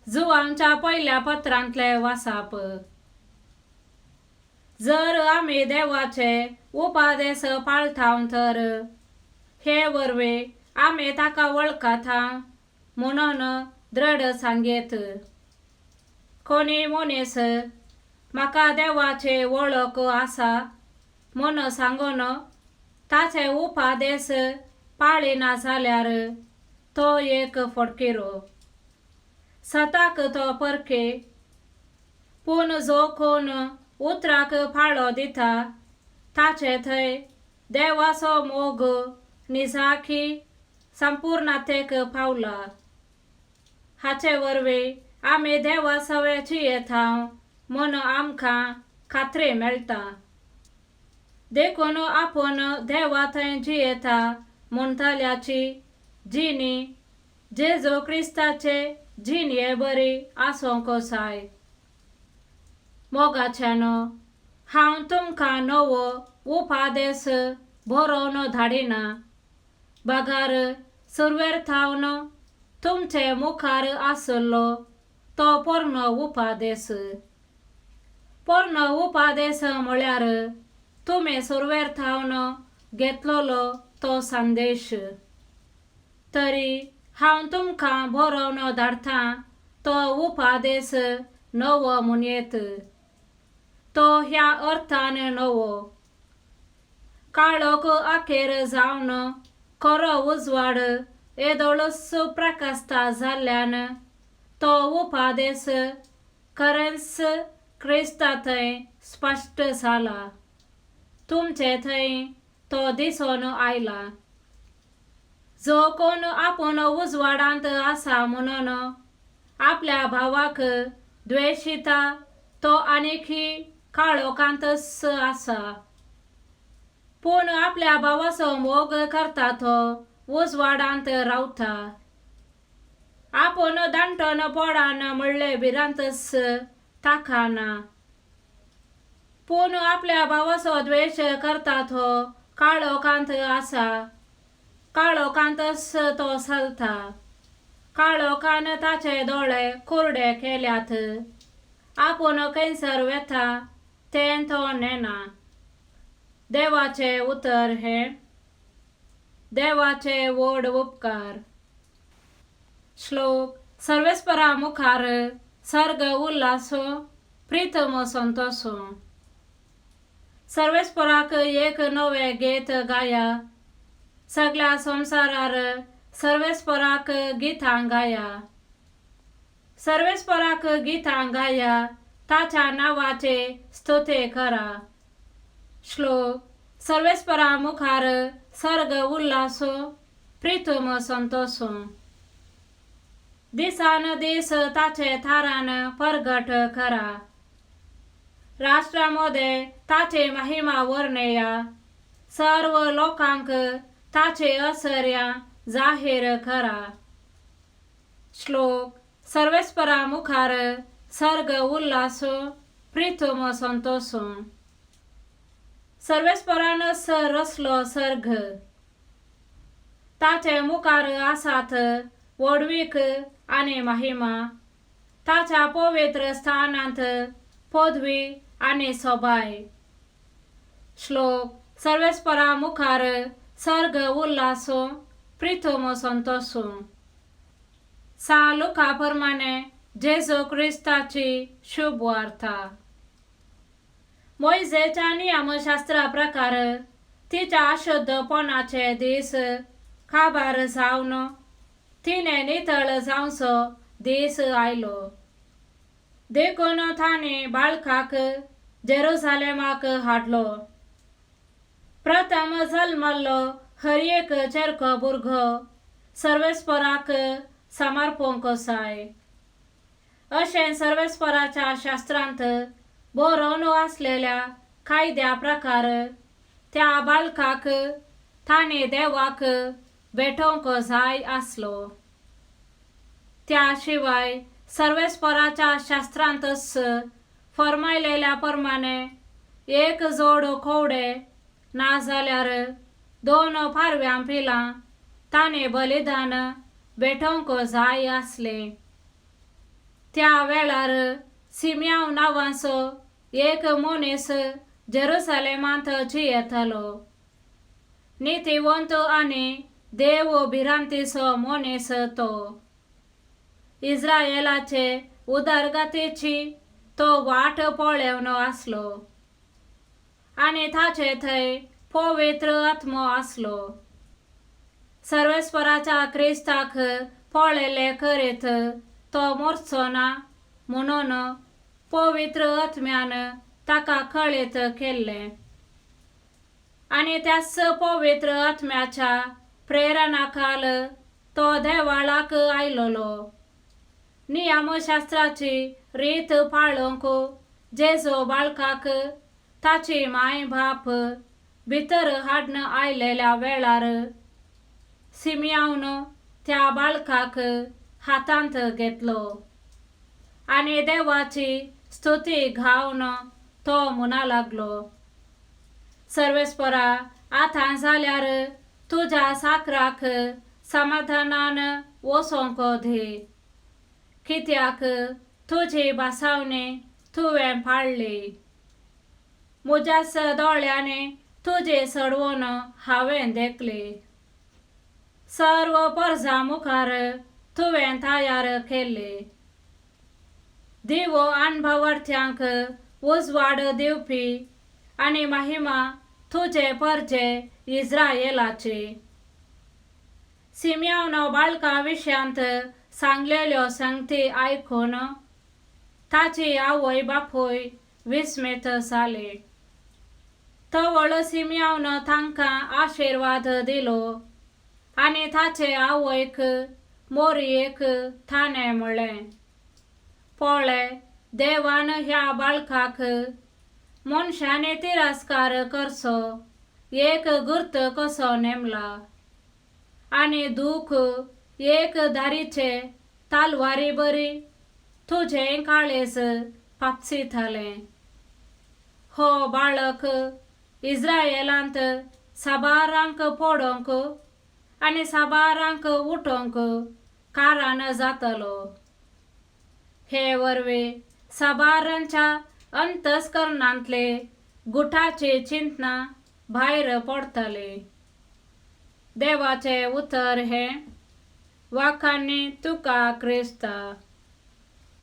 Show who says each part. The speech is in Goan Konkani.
Speaker 1: जुवांच्या पयल्या पत्रांतले वासाप. जर आमी देवाचे उपादेस पाळटाव तर हे वरवीं आमी ताका वळखता म्हणून दृढ सांगेत. कोणी मनीस म्हाका देवाची वळख आसा म्हूण सांगून ताचे उपादेस पाळिना जाल्यार तो एक फटकिरो, सताक तो परके. पूण जो कोण उतराक पाळो दिता ताचे थंय देवाचो मोग निजाकी संपूर्णतेक पावला. हाचे वरवीं आमी देवा सवे जियेता म्हूण आमकां खात्री मेळटा. देखून आपूण देवा थंय जियेता म्हणटल्याची जिणी जेजू क्रिस्ताचे जिणये बरी आसूंक जाय. मोगाच्यानो, हांव तुमकां नवो उपादेस बरोवन धाडिना, बगर सुरवेर थावन तुमचे मुखार आसलो तो पोरणो उपादेस. पोरणो उपादेस म्हळ्यार तुमी सुरवेर थावन घेतलेलो तो संदेश. तरी हांव तुमकां बरोवन धाडटा तो उपादेस नवो म्हणयेत. तो ह्या अर्थान नवो, काळोख अखेर जावन खरो उजवाड येदोळूच प्रकाशता जाल्ल्यान तो उपादेस खरेंच क्रिस्ता थंय स्पश्ट जाला. तुमचे थंय तो दिसून आयला. जो कोण आपूण उजवाडांत आसा म्हणून आपल्या भावाक द्वेशिता तो आनीकी काळोखांतच आसा. पूण आपल्या भावाचो मोग करता तो उजवाडांत रावता. आपूण दांटन पडान म्हणले भिरांतच ताका ना. पूण आपल्या भावाचो द्वेश करता तो काळोखांत आसा, काळोखांतच तो चलता. काळोखान ताचे दोळे कुरडे केल्यात. आपूण खंयसर वेता तें तो नेना. देवाचें उतर हें. देवाचे व्हड उपकार. श्लोक. सर्वेस्परा मुखार सर्ग उल्हास प्रितम संतोष. सर्वेस्पराक एक नवें गीत गाया, सगळ्या संवसारार सर्वेस्पराक गितां गाया. सर्वेस्पराक गितां गाया, ताच्या नांवाचे स्तुती करा. श्लोक. सर्वेस्परा मुखार सर्ग उल्हास प्रितम संतोष. दिसान दीस ताचे थारान परगट करा. राष्ट्रा मदें ताची महिमा वर्णया, सर्व लोकांक ताची असर्या जाहीर करा. श्लोक. सर्वेस्परा मुखार सर्ग उल्हास प्रितम संतोष. सर्वेस्परानच रचलो सर्ग, ताचे मुखार आसात व्हडवीक आनी महिमा. ताच्या पवित्र स्थानांत पदवी आनी सोबाय. श्लोक. सर्वेस्परा मुखार सर्ग उल्हास प्रितम संतोष. सा लुका प्रमाणे जेजू क्रिस्ताची शुभ वार्ता. मोयजेच्या नियमशास्त्रा प्रकार तिच्या अशुद्धपणाचे दीस काबार जावन तिणें नितळ जावचो दीस आयलो. देखून तांणी बाळकाक जेरुजालेमाक हाडलो. प्रथम जल्मल्लो हर एक चेरको भुरगो सर्वेस्पराक समर्पूंक जाय अशें सर्वेस्पराच्या शास्त्रांत बरोवन आसलेल्या कायद्या प्रकार त्या बाळकाक तांणी देवाक भेटोवंक जाय आसलो. त्या शिवाय सर्वेस्पराच्या शास्त्रांतच फर्मायलेल्या प्रमाणे एक जोड कोवडे ना जाल्यार दोन पारव्यां पिलां ताणें बलिदान भेटोवंक जाय आसलें. त्या वेळार सिमयांव नांवाचो एक मनीस जेरुसलेमांत जियेतालो. नितीवंत आनी देव भिरांतीचो मनीस तो. इस्रायलाचे उदरगतीची तो वाट पळेवन आसलो आनी ताचे थंय पवित्र आत्मो आसलो. सर्वेस्पराच्या क्रिस्ताक पळयले करीत तो मरचो ना म्हणून पवित्र आत्म्यान ताका कळीत केल्लें आनी त्याच पवित्र आत्म्याच्या प्रेरणाखाल तो देवाळाक आयलोलो. नियमशास्त्राची रीत पाळूंक जेजू बाळकाक ताची माय बाप भितर हाडून आयलेल्या वेळार सिमयावन त्या बाळकाक हातांत घेतलो आनी देवाची स्तुती गावन तो म्हणा लागलो, सर्वेस्परा आतां जाल्यार तुज्या साकराक समाधानान वचोंक दी, कित्याक तुजी भासावणी तुवें पाळ्ळी. म्हज्याच दोळ्यांनी तुजी सडवण हांवें देखली. सर्व परजा मुखार तुवें तयार केल्ली दिवो अणभवर्थ्यांक उजवाड दिवपी आनी महिमा तुजे परजे इस्रायलाची. सिमयावन बाळका विशयांत सांगलेल्यो संगती आयकून ताची आवय बापूय विस्मीत जाली. तवळ सिमयावन तांकां आशिर्वाद दिलो आनी ताचे आवयक मोरयेक ताणें म्हणलें, पळय देवान ह्या बाळकाक मनशांनी तिरस्कार करचो एक गुर्त कसो नेमला आनी दूख एक धारीचे तालवारी बरी तुजें काळेज पापसितालें. हो बाळक इस्रायलांत साबारांक पडोवंक आनी साबारांक उठोवंक कारण जातलो. हे वरवीं साबारांच्या अंतस्करणांतले गुटाची चिंतना भायर पडटली. देवाचें उतर हें. वाखाणी तुका क्रिस्ता.